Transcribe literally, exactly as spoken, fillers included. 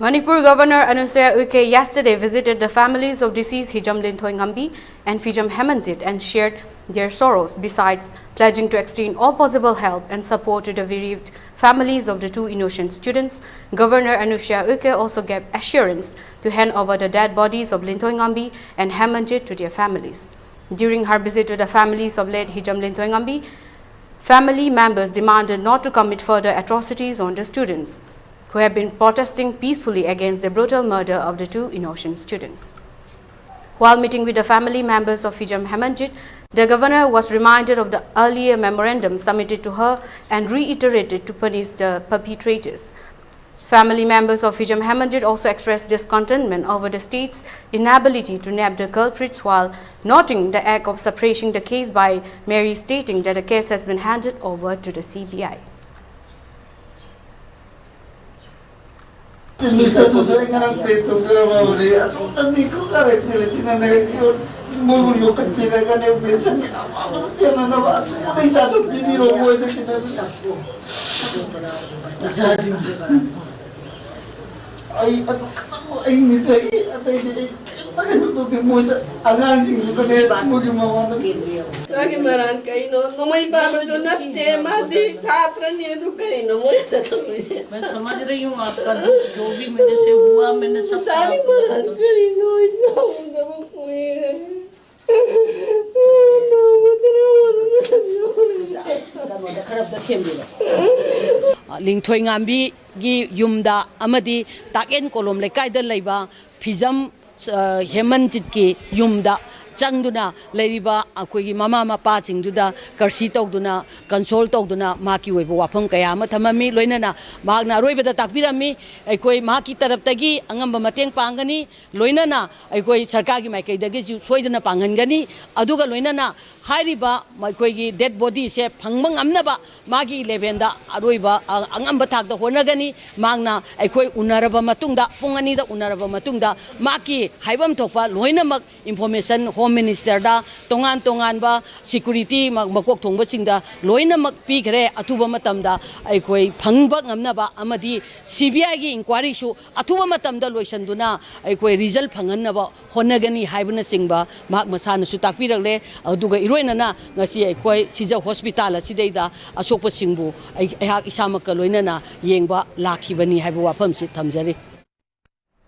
Manipur Governor Anusuiya Uikey yesterday visited the families of deceased Hijam Linthoi Ngambi and Phijam Hemanjit and shared their sorrows, besides pledging to extend all possible help and support to the bereaved families of the two innocent students. Governor Anusuiya Uikey also gave assurance to hand over the dead bodies of Linthoi Ngambi and Hemanjit to their families. During her visit to the families of late Hijam Linthoi Ngambi, family members demanded not to commit further atrocities on the students, who have been protesting peacefully against the brutal murder of the two innocent students. While meeting with the family members of Phijam Hemanjit, the governor was reminded of the earlier memorandum submitted to her and reiterated to punish the perpetrators. Family members of Phijam Hemanjit also expressed discontentment over the state's inability to nab the culprits, while noting the act of suppressing the case by merely stating that the case has been handed over to the C B I. Mister Tutu, ꯑꯩ ꯉꯔꯥꯡ pray ꯇꯧꯖꯔꯕꯅꯦ꯫ ꯑꯗꯨꯝꯅꯗꯤ ꯈꯨꯠ ꯈꯔ ꯁꯤꯜꯂꯁꯤꯅꯅꯦ, ꯃꯣꯏꯕꯨ ꯌꯣꯛꯈꯠꯄꯤꯔꯒꯅꯦ, ꯃꯦꯁꯟꯒꯤ ꯑꯐꯕꯗ ꯆꯦꯟꯅꯅꯕ ꯑꯗꯨꯝꯕꯗ ꯏꯆꯥꯗꯣ ꯄꯤꯕꯤꯔꯣ ꯃꯣꯏꯗ ꯁꯤꯟꯅꯕ꯫ ꯏꯆꯥꯁꯤꯡ, ꯑꯩ ꯑꯗꯨ ꯈꯛꯇꯪ ꯑꯩ ꯅꯤꯖꯩ, ꯑꯇꯩꯗꯤ ꯑꯩ ꯀꯩꯝꯇ ꯀꯩꯅꯣ ꯇꯧꯗꯦ꯫ ꯃꯣꯏꯗ ꯑꯉꯥꯡꯁꯤꯡꯗꯨꯗꯅꯦ, ꯃꯣꯏꯒꯤ ꯃꯃꯥꯅ ꯏꯆꯥꯒꯤ ꯃꯔꯥꯟ ꯀꯩꯅꯣ? ꯅꯣꯡꯃꯩ ꯄꯥꯏꯕꯁꯨ ꯅꯠꯇꯦ, ꯃꯥꯗꯤ ꯁꯥꯇ꯭ꯔꯅꯤ꯫ ꯑꯗꯨ ꯀꯩꯅꯣ ꯃꯣꯏꯅ ꯇꯧꯔꯤꯁꯦ? मैं समझ रही हूँ आपका दुख, जो भी मेरे से हुआ, मैंने सब ꯏꯆꯥꯒꯤ ꯃꯔꯥꯟ ꯀꯔꯤꯅꯣ? ꯏꯆꯥ ꯎꯗꯕ ꯀꯨꯏꯔꯦ꯫ ꯈꯔ ꯑꯝꯇ ꯊꯦꯝꯕꯤꯔꯣ꯫ ꯂꯤꯡꯊꯣꯏꯉꯥꯝꯕꯤꯒꯤ ꯌꯨꯝꯗ ꯑꯃꯗꯤ ꯇꯥꯛꯌꯦꯟ ꯀꯣꯂꯣꯝ ꯂꯩꯀꯥꯏꯗ ꯂꯩꯕ ꯐꯤꯖꯝ, ꯑ, ꯍꯦꯃꯟꯖꯤꯠꯀꯤ ꯌꯨꯝꯗ ꯆꯪꯗꯨꯅ ꯂꯩꯔꯤꯕ ꯑꯩꯈꯣꯏꯒꯤ ꯃꯃꯥ ꯃꯄꯥꯁꯤꯡꯗꯨꯗ ꯀꯔꯁꯤ ꯇꯧꯗꯨꯅ, ꯀꯟꯁꯣꯜ ꯇꯧꯗꯨꯅ ꯃꯍꯥꯛꯀꯤ ꯑꯣꯏꯕ ꯋꯥꯐꯝ ꯀꯌꯥ ꯑꯃ ꯊꯝꯃꯝꯃꯤ꯫ ꯂꯣꯏꯅꯅ ꯃꯍꯥꯛꯅ ꯑꯔꯣꯏꯕꯗ ꯇꯥꯛꯄꯤꯔꯝꯃꯤ, ꯑꯩꯈꯣꯏ ꯃꯍꯥꯛꯀꯤ ꯇꯔꯞꯇꯒꯤ ꯑꯉꯝꯕ ꯃꯇꯦꯡ ꯄꯥꯡꯒꯅꯤ, ꯂꯣꯏꯅꯅ ꯑꯩꯈꯣꯏ ꯁꯔꯀꯥꯔꯒꯤ ꯃꯥꯏꯀꯩꯗꯒꯤꯁꯨ ꯁꯣꯏꯗꯅ ꯄꯥꯡꯍꯟꯒꯅꯤ꯫ ꯑꯗꯨꯒ ꯂꯣꯏꯅꯅ ꯍꯥꯏꯔꯤꯕ ꯑꯩꯈꯣꯏꯒꯤ ꯗꯦꯗ ꯕꯣꯗꯤꯁꯦ ꯐꯪꯕ ꯉꯝꯅꯕ ꯃꯥꯒꯤ ꯂꯦꯚꯦꯜꯗ ꯑꯔꯣꯏꯕ, ꯑ, ꯑꯉꯝꯕ ꯊꯥꯛꯇ ꯍꯣꯠꯅꯒꯅꯤ꯫ ꯃꯍꯥꯛꯅ ꯑꯩꯈꯣꯏ ꯎꯅꯔꯕ ꯃꯇꯨꯡꯗ, ꯄꯨꯡ ꯑꯅꯤꯗ ꯎꯅꯔꯕ ꯃꯇꯨꯡꯗ ꯃꯍꯥꯛꯀꯤ ꯍꯥꯏꯐꯝ ꯊꯣꯛꯄ ꯂꯣꯏꯅꯃꯛ ꯏꯟꯐꯣꯔꯃꯦꯁꯟ ꯍꯣꯝ ꯃꯤꯅꯤꯁꯇꯔꯗ, ꯇꯣꯉꯥꯟ ꯇꯣꯉꯥꯟꯕ ꯁꯤꯀ꯭ꯌꯨꯔꯤꯇꯤ ꯃ-, ꯃꯀꯣꯛ ꯊꯣꯡꯕꯁꯤꯡꯗ ꯂꯣꯏꯅꯃꯛ ꯄꯤꯈ꯭ꯔꯦ꯫ ꯑꯊꯨꯕ ꯃꯇꯝꯗ ꯑꯩꯈꯣꯏ ꯐꯪꯕ ꯉꯝꯅꯕ ꯑꯃꯗꯤ ꯁꯤ ꯕꯤ ꯑꯥꯏꯒꯤ ꯏꯟꯀ꯭ꯋꯥꯏꯔꯤꯁꯨ ꯑꯊꯨꯕ ꯃꯇꯝꯗ ꯂꯣꯏꯁꯤꯟꯗꯨꯅ ꯑꯩꯈꯣꯏ ꯔꯤꯖꯜ ꯐꯪꯍꯟꯅꯕ ꯍꯣꯠꯅꯒꯅꯤ ꯍꯥꯏꯕꯅꯆꯤꯡꯕ ꯃꯍꯥꯛ ꯃꯁꯥꯅꯁꯨ ꯇꯥꯛꯄꯤꯔꯛꯂꯦ꯫ ꯑꯗꯨꯒ ꯏꯔꯣꯏꯅꯅ ꯉꯁꯤ ꯑꯩꯈꯣꯏ ꯁꯤꯖ ꯍꯣꯁꯄꯤꯇꯥꯜ ꯑꯁꯤꯗꯩꯗ ꯑꯁꯣꯛꯄꯁꯤꯡꯕꯨ ꯑꯩ-, ꯑꯩꯍꯥꯛ ꯏꯁꯥꯃꯛꯀ ꯂꯣꯏꯅꯅ ꯌꯦꯡꯕ ꯂꯥꯛꯈꯤꯕꯅꯤ ꯍꯥꯏꯕ ꯋꯥꯐꯝꯁꯤ ꯊꯝꯖꯔꯤ꯫